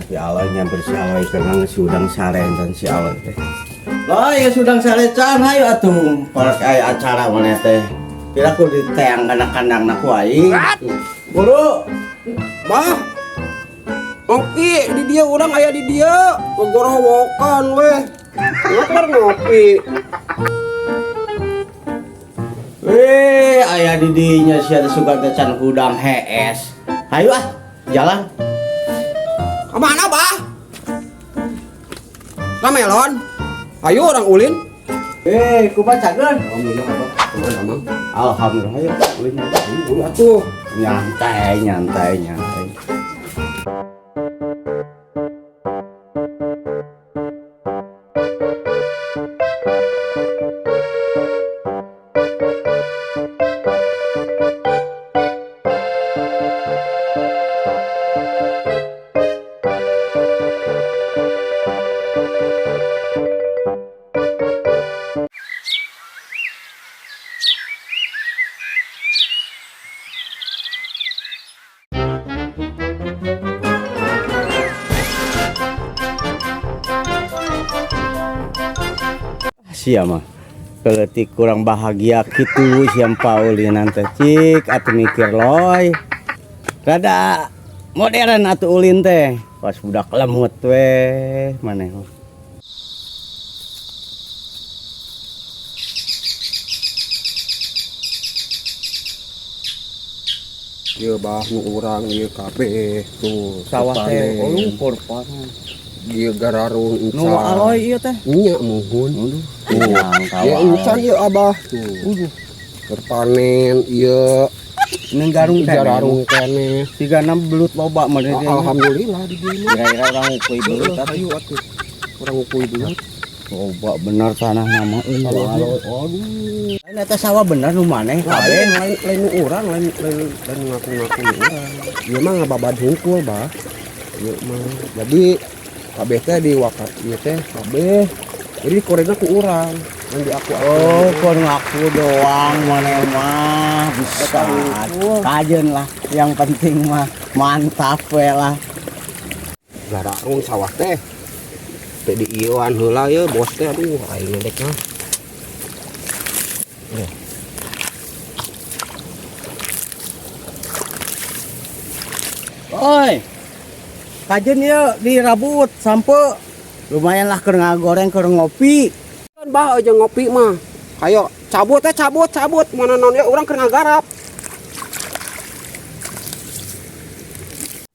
Si Aloy nyamper si Aloy karena geus hudang sare dan si Aloy teh. Loy geus hudang sare can hayu atuh parek aya acara maneh teh. Piraku diteang kana kandangna ku aing. Buru. Bah. Ngopi di dia urang aya di dia ngegorowokan weh. Ngopi ngopi. Weh, aya di dinya sia teh sugan teh can hudang hees. Hayu ah, jalan. Kemana, Bah? Ka melon. Ayo orang ulin. Eh, kumaha cageun? Alhamdulillah, Abah. Kumaha, Mamang? Alhamdulillah, ayo ulin. Ayo atuh. Nyantai, nyantai, nyantai. Sia mah keletik kurang bahagia kitu siam paulinan teh cik atuh mikir loy. Rada modern atuh ulin teh. Pas budak lemut weh maneh. Ieu bah nu urang ieu kabeh tuh Sawah teh panen. lumpur panen. Ieu gararung encan. Nu aloy ieu teh. Nya muhun. Aduh. Tuh. Ya encan ieu abah tuh. Aduh. Terpanen ieu Ning garung keneh. Gararung keneh. Sigana belut loba mah di dieu. Alhamdulillah di dieu mah. Kira-kira urang ngukui belut Aduh, atuh. ayo atuh. Urang ngukui belut. Loba bener tanah nama euy. Aduh. Aduh. Lain eta sawah bener nu maneh kabeh. Lain lain lain nu urang, lain lain lain ngaku-ngaku nu urang. Ieu mah ngababad hungkul, Bah. Ieu mah. Jadi kabeh teh di wakat ieu teh kabeh. Jadi korena ku urang, lain di aku. Oh, kon ngaku doang maneh mah bisa. Kajeun lah, yang penting mah mantap we lah. Gararung sawah teh. Teh di ieuan heula ye bos teh aduh aing ngedek mah. Oi. Kajeun ieu dirabut sampe lumayan lah keur ngagoreng keur ngopi. Kan bah aja ngopi mah. Ayo cabut teh cabut cabut mana naon ya urang keur ngagarap.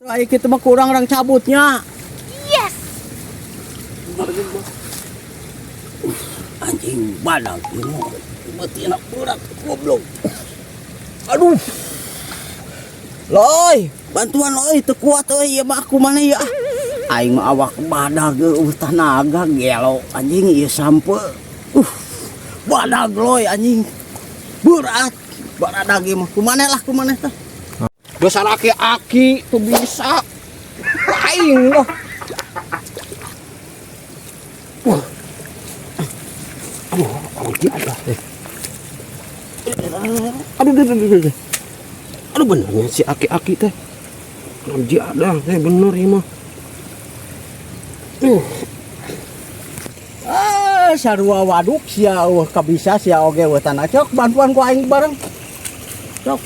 Ai kitu mah kurang orang cabutnya. Yes. Anjing badag ieu mah. Betina berat goblok. Aduh. Loy, bantuan loy teu kuat euy ieu mah aku mana ya. Aing mah awak badag eueuh tanaga gelo anjing ieu sampe. Badag loy anjing. Berat. Baradag ieu mah kumaneh lah kumaneh teh. Dasar aki-aki tuh bisa. Aing lah. Wah. Aduh, aduh, aduh. Aduh, aduh, aduh, aduh. Aduh benernya si aki-aki teh. Abdi ada teh bener ieu mah. Ah, sarua waduk sia eueuh kabisa sia oge eueuh tanah cok bantuan ku aing bareng. Cok.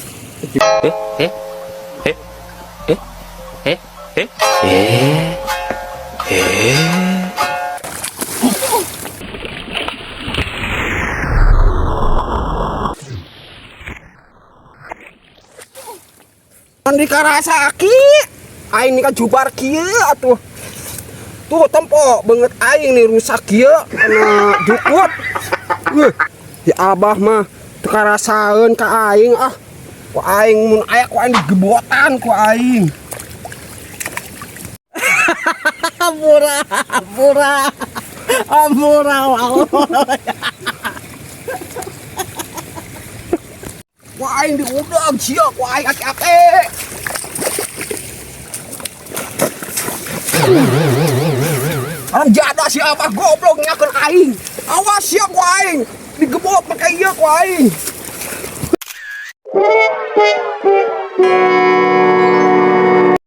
Andi karasa aki, aing ni kan jubar kieu atuh. Tuh tempo banget aing nih rusak kieu kena jukut. Wih, di abah mah teu karasaeun ka aing ah. Ku aing mun aya ku aing digebotan ku aing. Murah, murah. Murah Allah. Ku aing diudag sia ku aing aki-aki. Alam jada si abah goblok nyakeun aing. Awas sia ku aing digebot make ieu ku aing.